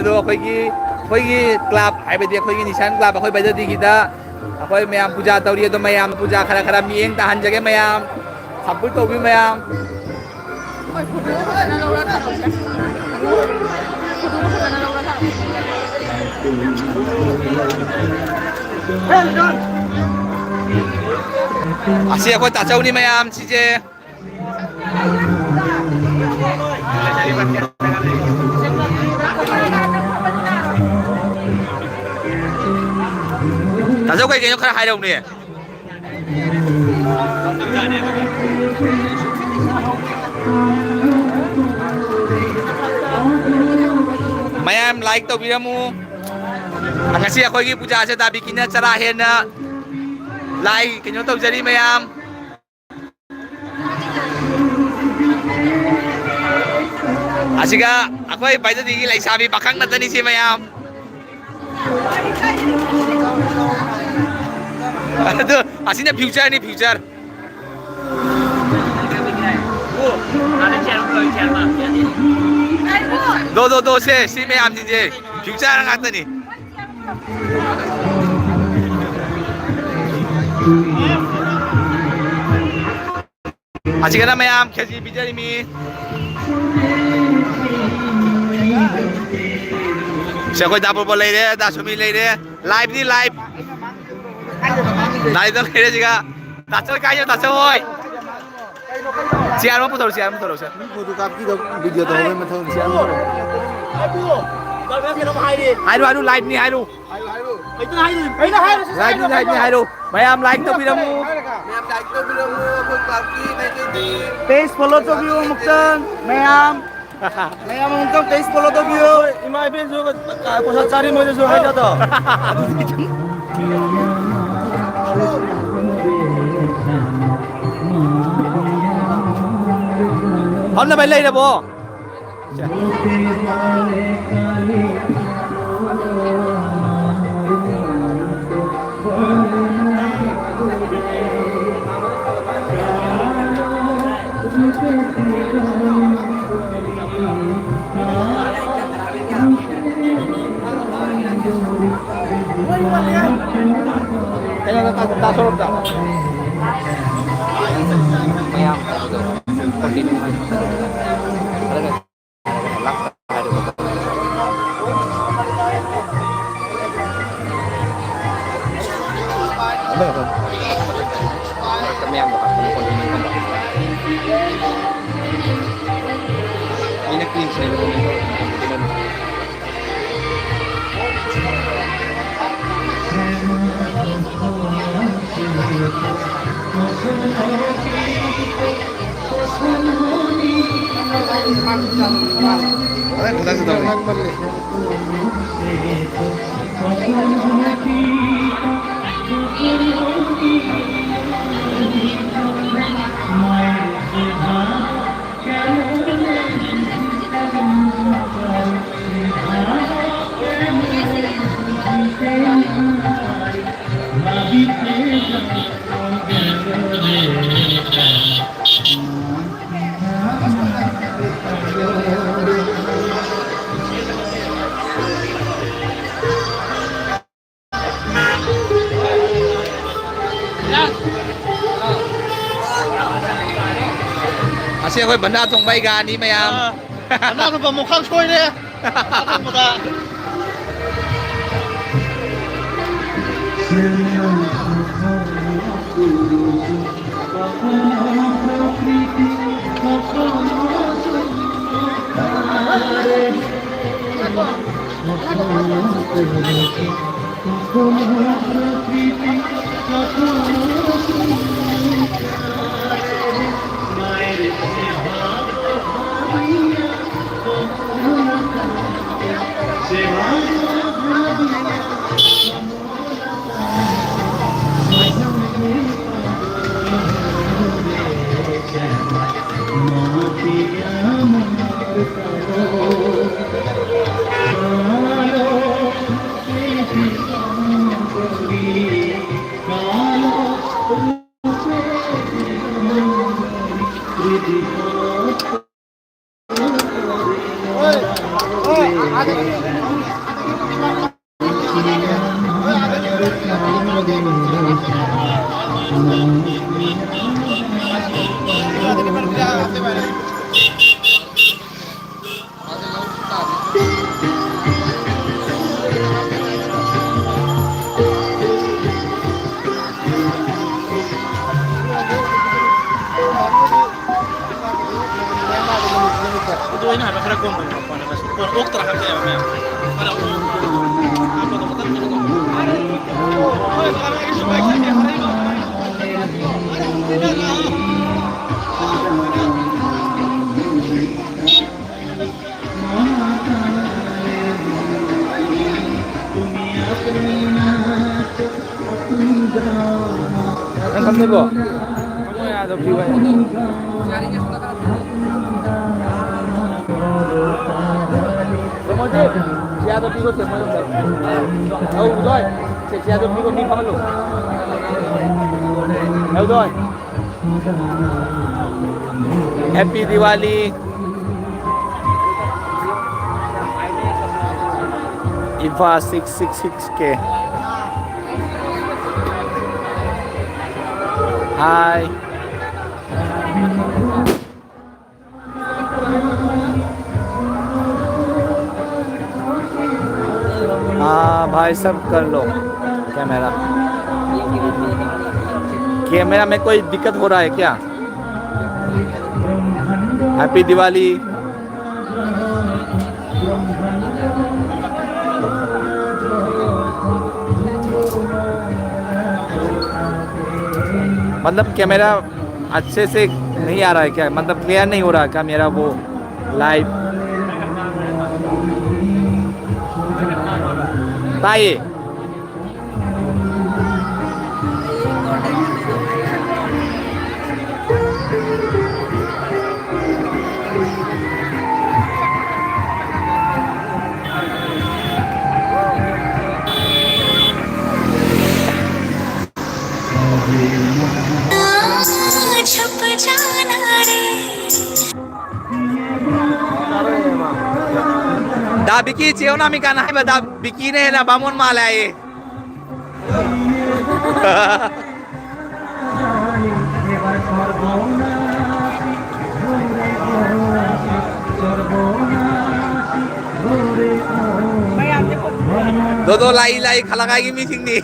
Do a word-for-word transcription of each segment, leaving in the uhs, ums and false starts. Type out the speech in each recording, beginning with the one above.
ꯑꯗꯣ ꯑꯩꯈꯣꯏꯒꯤ, ꯑꯩꯈꯣꯏꯒꯤ ꯀ꯭ꯂꯕ, ꯍꯥꯏꯕꯗꯤ ꯑꯩꯈꯣꯏꯒꯤ ꯅꯤꯁꯥꯟ ꯀ꯭ꯂꯕ, ꯑꯩꯈꯣꯏ ꯕꯩꯗꯗꯤꯒꯤꯗ ꯑꯩꯈꯣꯏ ꯃꯌꯥꯝ ꯄꯨꯖꯥ ꯇꯧꯔꯤ꯫ ꯑꯗꯣ ꯃꯌꯥꯝ ꯄꯨꯖꯥ ꯈꯔ ꯈꯔ ꯃꯤꯠꯌꯦꯡ ꯇꯥꯍꯟꯖꯒꯦ꯫ ꯃꯌꯥꯝ ꯁꯄꯣꯔꯠ ꯇꯧꯕꯤ ꯃꯌꯥꯝ꯫ ꯑꯁꯤ ꯑꯩꯈꯣꯏ ꯇꯥꯆꯧꯅꯤ ꯃꯌꯥꯝ, ꯁꯤꯁꯦ꯫ ꯇꯥꯆꯧ, ꯀꯩ ꯀꯩꯅꯣ ꯈꯔ ꯍꯥꯏꯔꯧꯅꯦ꯫ ꯃꯌꯥꯝ ꯂꯥꯏꯛ ꯇꯧꯕꯤꯔꯝꯃꯨ꯫ ꯉꯁꯤ ꯑꯩꯈꯣꯏꯒꯤ ꯄꯨꯖꯥꯁꯦ ꯗꯥꯕꯤꯀꯤꯅ ꯆꯔꯥ ꯍꯦꯟꯅ ꯂꯥꯏ ꯀꯩꯅꯣ ꯇꯧꯖꯔꯤ ꯃꯌꯥꯝ꯫ ꯑꯁꯤꯒ ꯑꯩꯈꯣꯏ ꯕꯥꯏꯗꯗꯤꯒꯤ ꯂꯩꯁꯥꯕꯤ ꯄꯥꯈꯪ ꯅꯠꯇꯅꯤ ꯁꯤ ꯃꯌꯥꯝ꯫ ꯑꯗꯨ ꯑꯁꯤꯅ ꯐ꯭ꯌꯨꯆꯔꯅꯤ, ꯐ꯭ꯌꯨꯆꯔ꯫ ꯗꯣ, ꯗꯣ, ꯗꯣ, ꯁꯦ, ꯁꯤ ꯃꯌꯥꯝꯁꯤꯡꯁꯦ ꯐ꯭ꯌꯨꯆꯔ ꯉꯥꯛꯇꯅꯤ꯫ ꯑꯁꯤꯒꯅ ꯃꯌꯥꯝ ꯈꯦꯆꯤ ꯄꯤꯖꯔꯤꯃꯤ꯫ ꯁꯤ ꯑꯩꯈꯣꯏ ꯗꯥ ꯄꯣꯄꯣ ꯂꯩꯔꯦ, ꯗꯥ ꯁꯨꯃꯤ ꯂꯩꯔꯦ꯫ ꯂꯥꯏꯚꯅꯤ, ꯂꯥꯏꯚ꯫ ꯂꯥꯏꯚꯇ ꯂꯩꯔꯦ ꯁꯤꯒ꯫ ꯇꯥꯆꯧ ꯀꯥꯏꯌꯣ, ꯇꯥꯆꯧ ꯍꯣꯏ꯫ ꯆꯤꯌꯥꯔ ꯑꯃ ꯄꯨꯊꯣꯔꯛꯑꯣ, ꯆꯤꯌꯥꯔ ꯑꯃ ꯄꯨꯊꯣꯔꯛꯑꯣ, ꯁꯦ꯫ ꯐꯣꯇꯣ ꯀꯥꯞꯄꯤꯗꯣ, ꯚꯤꯗꯤꯑꯣ ꯇꯧꯕꯩ ꯃꯊꯧꯅꯤ, ꯆꯤꯌꯥꯔ ꯑꯃ ꯄꯨꯊꯣꯔꯛꯑꯣ꯫ ꯍꯥꯏꯔꯨ, ꯍꯥꯏꯔꯨ, ꯂꯥꯏꯚꯅꯤ, ꯍꯥꯏꯔꯨ꯫ ꯀꯩꯅꯣ ꯍꯥꯏꯔꯨ? ꯀꯩꯅꯣ ꯍꯥꯏꯔꯨ? ꯂꯥꯏꯚꯅꯤ, ꯂꯥꯏꯚꯅꯤ, ꯍꯥꯏꯔꯨ꯫ ꯃꯌꯥꯝ ꯂꯥꯏꯛ ꯇꯧꯕꯤꯔꯝꯃꯨ꯫ ꯃꯌꯥꯝ ꯂꯥꯏꯛ ꯇꯧꯕꯤꯔꯝꯃꯨ, ꯑꯩꯈꯣꯏ ꯀ꯭ꯂꯕꯀꯤ ꯃꯥꯏꯀꯩꯗꯒꯤ꯫ ꯄꯦꯖ ꯐꯣꯂꯣ ꯇꯧꯕꯤꯌꯨ ꯑꯃꯨꯛꯇꯪ, ꯃꯌꯥꯝ꯫ ꯃꯌꯥꯝ ꯑꯃꯨꯛꯇꯪ ꯄꯦꯖ ꯐꯣꯂꯣ ꯇꯧꯕꯤꯌꯨ꯫ ꯏꯃꯥ ꯏꯕꯦꯟꯁꯨ ꯄꯩꯁꯥ ꯆꯥꯔꯤ ꯃꯣꯏꯗꯁꯨ ꯍꯥꯏꯗꯣ꯫ ꯐꯝꯅꯕ ꯂꯩꯔꯕꯣ? ꯇꯥꯊꯣꯔꯛꯇ꯫ ꯃꯌꯥꯝ ꯀꯩꯅꯣꯗꯣ, ꯀꯣꯟꯇꯤꯅꯦꯟ ꯈꯔꯒ ꯂꯥꯛꯇ ꯍꯥꯏꯔꯒ꯫ ꯃꯌꯥꯝꯗꯣ ꯍꯥꯞꯄꯅ ꯀꯣꯟꯇꯤꯅꯦꯟ ꯈꯔ꯫ ꯑꯩꯅ ꯀ꯭ꯂꯤꯟ ꯁꯦꯝꯕꯅꯦ꯫ ꯑꯁꯤ ꯑꯩꯈꯣꯏ ꯕꯟꯗꯥ ꯊꯣꯡꯕ ꯑꯩꯒ ꯑꯅꯤ ꯃꯌꯥꯝ꯫ ꯑ, ꯕꯟꯗꯥ ꯊꯣꯡꯕ ꯃꯨꯈꯥꯡ ꯁꯣꯏꯔꯦ꯫ ꯕꯟꯗꯥ ꯊꯣꯡꯕꯗ꯫ ꯑꯗꯨ ꯑꯩꯅ ꯍꯥꯏꯕ ꯈꯔ ꯀꯣꯝꯕꯅꯦ ꯃꯈꯣꯟ ꯑꯃꯁꯨ꯫ ꯐꯣꯟ ꯑꯣꯛꯇ꯭ꯔꯥ ꯍꯥꯏꯕꯅꯦꯕ ꯃꯌꯥꯝ꯫ ꯈꯔ ꯑꯣꯛ-, ꯍꯥꯞꯄꯗꯣ ꯈꯤꯇꯪ ꯀꯩꯅꯣ ꯇꯧ꯫ ꯍꯣꯏ, ꯍꯣꯏ, ꯑꯩꯁꯨ ꯕꯥꯏꯛ ꯆꯠꯀꯦ꯫ ꯅꯪ ꯈꯪꯅꯕ꯭ꯔꯣ? ꯃꯣꯏ ꯑꯥꯗ ꯄꯤꯌꯨ ꯍꯥꯏ꯫ ꯁꯦ, ꯃꯣꯏꯁꯦ, ꯁꯤ ꯑꯥꯗ ꯄꯤꯈꯣ, ꯁꯦ, ꯃꯣꯏꯔꯣꯝꯗ꯫ ꯑꯧ, ꯎꯗꯣꯏ꯫ ꯁꯦ, ꯁꯤ ꯑꯥꯗ ꯄꯤꯈꯣ, ꯃꯤ ꯐꯝꯍꯜꯂꯨ꯫ ꯑꯦ, ꯎꯗꯣꯏ꯫ Happy Diwali. Imphal six six six K. Hi. हाँ भाई, सब कर लो कैमरा। कैमरा में कोई दिक्कत हो रहा है क्या? Happy Diwali। मतलब, कैमरा अच्छे से नहीं आ रहा है क्या? मतलब, क्लियर नहीं हो रहा क्या मेरा वो लाइव? ताई। छुप जाना रे। Da Biki, ꯆꯦ ꯑꯣꯅꯥꯃꯤꯀꯥꯅ ꯍꯥꯏꯕ, Da Biki ꯅ ꯍꯦꯟꯅ ꯕꯥꯃꯣꯟ ꯃꯥꯜꯂꯦ ꯍꯥꯏꯌꯦ꯫ ꯗꯣꯗꯣ, ꯂꯥꯛꯏ, ꯂꯥꯛꯏ, ꯈꯂꯪꯒꯥꯏꯒꯤ ꯃꯤꯁꯤꯡꯅꯤ꯫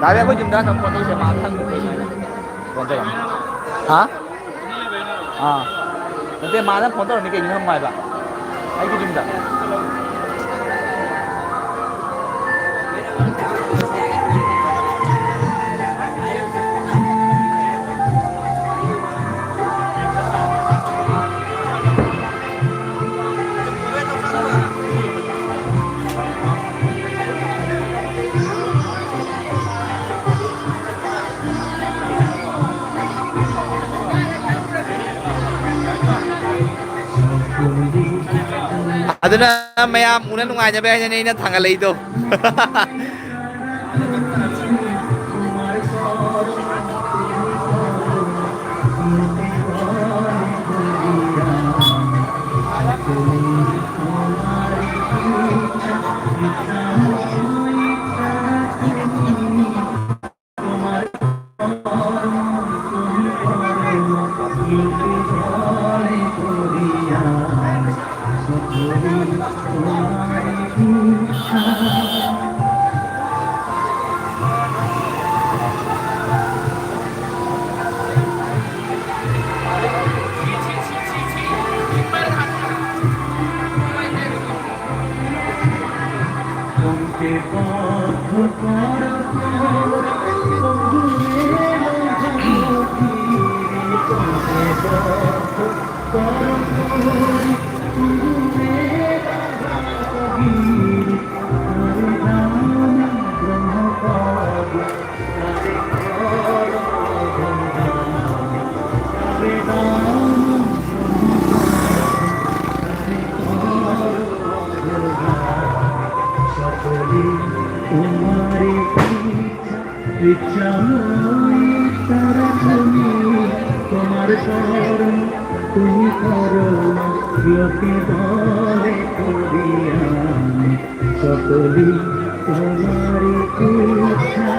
ꯗꯥ ꯕꯦꯝ, ꯑꯩꯈꯣꯏ ꯌꯨꯝꯗ ꯍꯟꯅ ꯐꯣꯟ ꯇꯧꯁꯦ, ꯃꯥ ꯊꯝꯈꯤꯒꯦ꯫ ꯐꯣꯟ ꯇꯧꯔꯝꯃꯦ꯫ ꯍꯥ? ꯑꯥ꯫ ꯅꯠꯇꯦ, ꯃꯥꯅ ꯐꯣꯟ ꯇꯧꯔꯝꯃꯤ, ꯀꯩꯒꯤꯅꯣ ꯍꯪꯉꯣ ꯍꯥꯏꯕ꯫ ꯑꯩꯒꯤ ꯌꯨꯝꯗ꯫ ꯑꯗꯨꯅ ꯃꯌꯥꯝ ꯎꯅ ꯅꯨꯡꯉꯥꯏꯅꯕ ꯍꯥꯏꯅꯅꯦ ꯑꯩꯅ ꯊꯥꯡꯒꯠꯂꯛꯏꯗꯣ꯫ চাই তারা তুমি, তোমার কর্ম তুমি করো, লোকে বলে করি আমি, সকলই তোমার ইচ্ছা।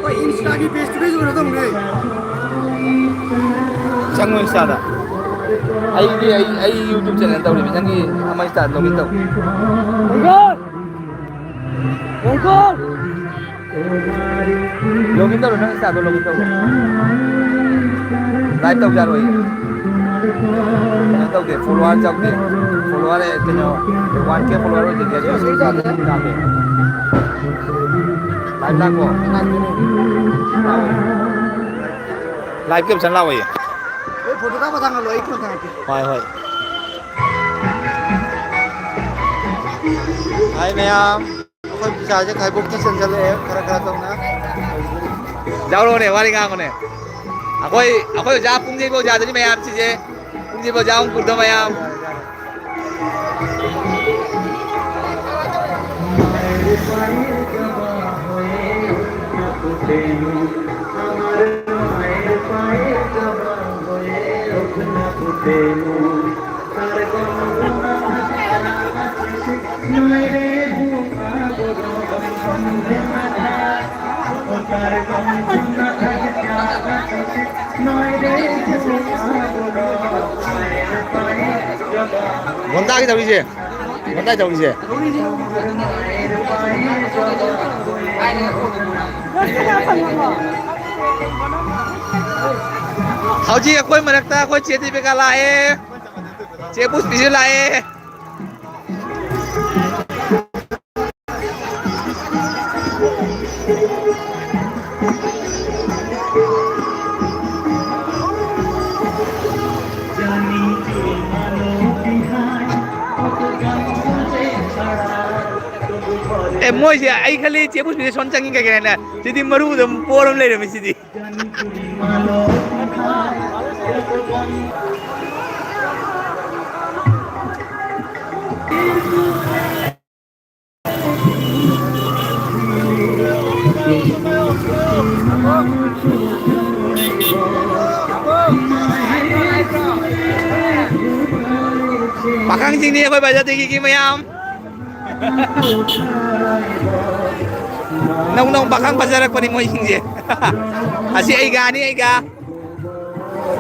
ꯍꯣꯏ, Insta-ꯒꯤ page-ꯇꯨꯗꯩꯁꯨ ꯀꯩꯅꯣ ꯇꯧꯅꯦ꯫ ꯆꯪꯉꯣ Insta-ꯗ꯫ ꯑꯩꯗꯤ ꯑꯩ, ꯑꯩ YouTube channel ꯇꯧꯔꯤꯕ, ꯅꯪꯒꯤ ꯑꯃ Insta-ꯗ login ꯇꯧ꯫ ꯂꯣꯡꯒꯣꯜ! ꯂꯣꯡꯒꯣꯜ! Login ꯇꯧꯔꯣ, ꯅꯪ Insta-ꯗꯣ login ꯇꯧꯔꯣ꯫ Live ꯇꯧꯖꯔꯣꯏ꯫ ꯀꯩꯅꯣ ꯇꯧꯗꯦ, follower ꯆꯪꯗꯦ꯫ Follower, ꯑꯦ, ꯀꯩꯅꯣ, one K follower ꯑꯣꯏꯗꯦ, ꯌꯥꯗꯦ꯫ Live ꯂꯥꯛꯄ꯭ꯔꯣ? Live caption ꯂꯥꯛꯑꯣꯌꯦ꯫ ꯍꯣꯏ, photo ꯀꯥꯞꯄ ꯊꯥꯡꯒꯠꯂꯣ, ꯑꯩ ꯐꯣꯟ ꯊꯥꯡꯒꯠꯀꯦ꯫ ꯍꯣꯏ, ꯍꯣꯏ꯫ Hi ꯃꯌꯥꯝ꯫ ꯑꯩꯈꯣꯏ ꯄꯩꯁꯥꯁꯦ ꯈꯥꯏꯕꯣꯛꯇꯤ ꯆꯟꯁꯤꯜꯂꯛꯑꯦ, ꯈꯔ ꯈꯔ ꯇꯧꯅ꯫ ꯌꯥꯎꯔꯛꯑꯣꯅꯦ, ꯋꯥꯔꯤ ꯉꯥꯡꯉꯣꯅꯦ꯫ ꯑꯩꯈꯣꯏ, ꯑꯩꯈꯣꯏ ꯑꯣꯖꯥ ꯄꯨꯡꯖꯩꯕ ꯑꯣꯖꯥꯗꯨꯅꯤ ꯃꯌꯥꯝ ꯁꯤꯁꯦ꯫ ꯄꯨꯡꯖꯩꯕ ꯑꯣꯖꯥ ꯑꯃꯨꯛ ꯄꯨꯔꯗ ꯃꯌꯥꯝ꯫ ꯃꯣꯟꯗꯥꯒꯤ ꯇꯧꯔꯤꯁꯦ, ꯃꯣꯟꯗꯥꯒꯤ ꯇꯧꯔꯤꯁꯦ꯫ ꯍꯧꯖꯤꯛ ꯑꯩꯈꯣꯏ ꯃꯔꯛꯇ ꯑꯩꯈꯣꯏ ꯆꯦ ꯗꯤꯄꯤꯀꯥ ꯂꯥꯛꯑꯦ, ꯆꯦ ꯄꯨꯁꯄꯤꯁꯨ ꯂꯥꯛꯑꯦ꯫ ꯑꯦ, ꯃꯣꯏꯁꯦ ꯑꯩ ꯈꯜꯂꯤ ꯆꯦ ꯄꯨꯁꯄꯤꯁꯦ ꯁꯣꯝ ꯆꯪꯉꯤ ꯀꯩꯒꯤꯅꯣ ꯍꯥꯏꯅ, ꯁꯤꯗꯤ ꯃꯔꯨꯗ ꯑꯗꯨꯝ ꯄꯣꯔ ꯑꯃ ꯂꯩꯔꯝꯃꯤ ꯁꯤꯗꯤ꯫ ꯄꯥꯈꯪꯁꯤꯡꯅꯤ ꯑꯩꯈꯣꯏ ꯕꯖꯥꯔꯗꯒꯤ ꯃꯌꯥꯝ꯫ ꯅꯧ ꯅꯧ ꯄꯥꯈꯪ ꯐꯖꯔꯛꯄꯅꯤ ꯃꯣꯏꯁꯤꯡꯁꯦ꯫ ꯑꯁꯤ ꯑꯩꯒꯥꯅꯤ, ꯑꯩꯒꯥ꯫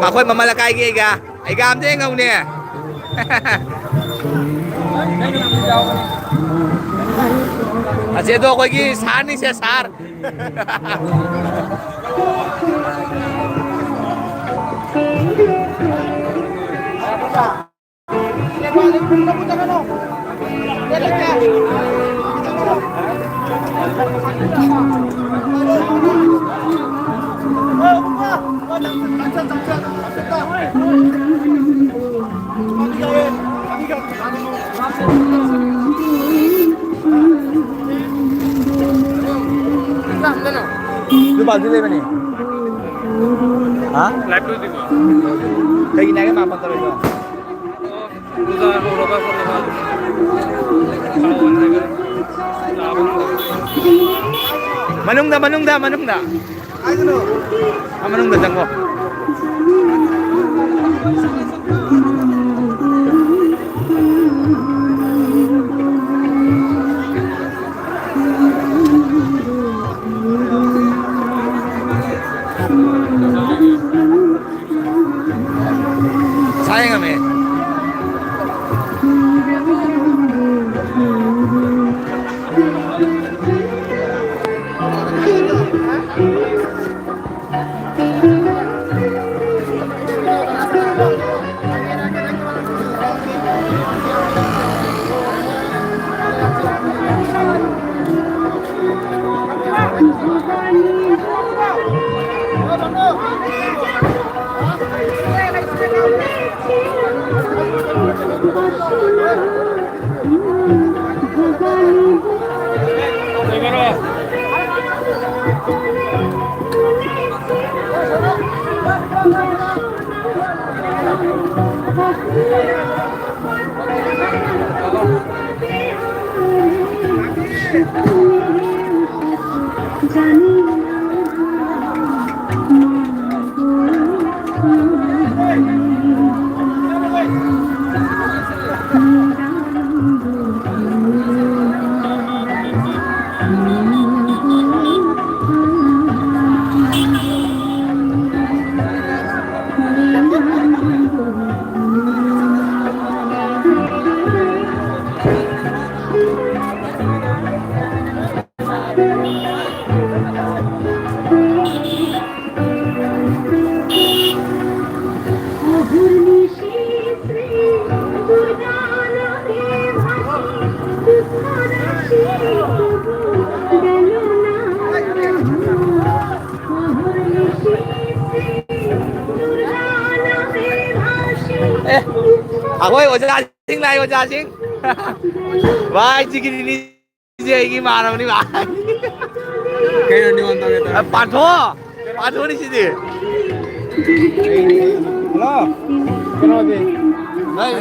ꯃꯈꯣꯏ ꯃꯃꯜ ꯑꯀꯥꯏꯒꯤ ꯑꯩꯒꯥ꯫ ꯑꯩꯒꯥ ꯑꯝꯇ ꯌꯦꯡꯍꯧꯅꯦ꯫ ꯑꯁꯤ ꯑꯗꯣ ꯑꯩꯈꯣꯏꯒꯤ ꯁꯥꯔꯅꯤꯁꯦ, ꯁꯥꯔ꯫ ꯂꯨꯄꯥ ꯑꯗꯨ ꯂꯩꯕꯅꯤ꯫ ꯍꯥ? ꯂꯥꯏꯞ ꯂꯣꯏꯗ꯭ꯔꯤꯕꯣ? ꯀꯩꯒꯤꯅꯣ ꯍꯥꯏꯒꯦ ꯃꯥ ꯐꯣꯟ ꯇꯧꯔꯛꯏꯗꯣ? ꯑꯣ, ꯄꯨꯖꯥ ꯍꯧꯔꯒ ꯁꯣꯝꯗ ꯂꯥꯛꯑꯣ ꯍꯥꯏꯔꯒ ꯂꯥꯛꯑꯣ꯫ ꯃꯅꯨꯡꯗ, ꯃꯅꯨꯡꯗ, ꯃꯅꯨꯡꯗ꯫ ꯀꯥꯏꯗꯅꯣ? ꯑꯥ, ꯃꯅꯨꯡꯗ ꯆꯪꯉꯣ꯫ ꯁꯥ ꯌꯦꯡꯉꯝꯃꯦ꯫ ꯑꯦ, ꯑꯩꯈꯣꯏ ꯑꯣꯖꯥꯁꯤꯡ ꯂꯥꯛꯑꯦ, ꯑꯣꯖꯥꯁꯤꯡ꯫ ꯚꯥꯏ, ꯁꯤꯒꯤꯗꯤ ꯁꯤꯁꯦ ꯑꯩꯒꯤ ꯏꯃꯥꯟꯅꯕꯅꯤ, ꯚꯥꯏ꯫ ꯀꯩꯅꯣ ꯅꯤꯉꯣꯜ ꯇꯧꯒꯦ ꯇꯧꯔꯦ? ꯑ, ꯄꯥꯟꯊꯣꯛꯑꯣ꯫ ꯄꯥꯟꯊꯣꯛꯑꯅꯤ ꯁꯤꯗꯤ꯫ ꯍꯜꯂꯣ꯫ ꯀꯩꯅꯣꯗꯤ? ꯅꯪ